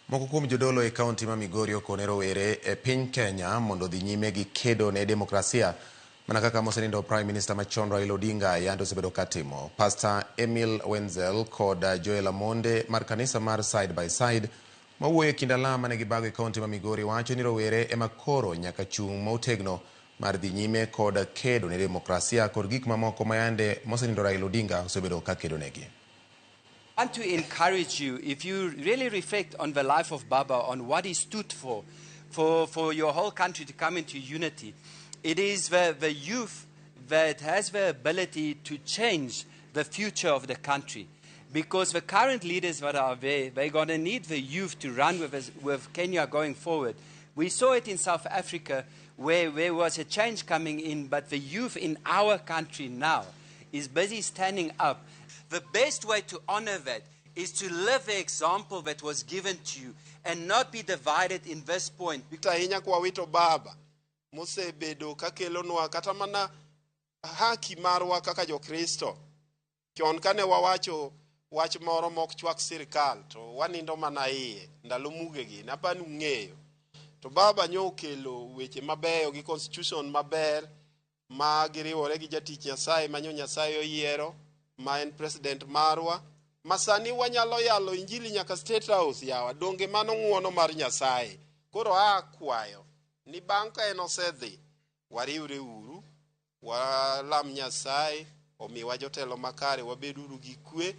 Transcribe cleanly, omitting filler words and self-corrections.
Moko kuom jodolo e kaunti ma Migori okone rowere e piny Kenya mondo odhi nyime gi kedo ne demokrasia mana kaka mosenindo Prime Minister machon Raila Odinga yande osebedo katimo. Pastor Emil Wenzel kod Joel Amonde mar kanisa mar Side by Side mawuoyo e kind alam mane gibago e kaunti ma Migori wacho ni rowere ema koro nyaka chung' motegno mar dhi nyime kod kedo ne demokrasia kod gik mamoko ma yande mosenindo Raila Odinga osebedo ka kedo negi. I want to encourage you, if you really reflect on the life of Baba, on what he stood for your whole country to come into unity, it is the youth that has the ability to change the future of the country. Because the current leaders that are there, they're going to need the youth to run with, us, with Kenya going forward. We saw it in South Africa where there was a change coming in, but the youth in our country now is busy standing up. The best way to honor that is to live the example that was given to you and not be divided in this point. Ahinya kwawito baba mosebedo kakelonwa kata mana haki marwa kaka jokristo chon kane wawacho wach moro mok chwak sirikal to wanindo mana iye ndalo mugegi napani ung'eyo to baba nyo okelo weche mabeyo gi constitution maber ma giriwore gi jatich Nyasaye manyo Nyasaye oyiero ma en president marwa ma sani wanyalo yalo injili nyaka State House yawa donge mano ng'uono mar Nyasaye koro akwayo ni bang' ka en osedhi wariwre uru walam Nyasaye omiwa jotelo makare wabed uru gi kwe.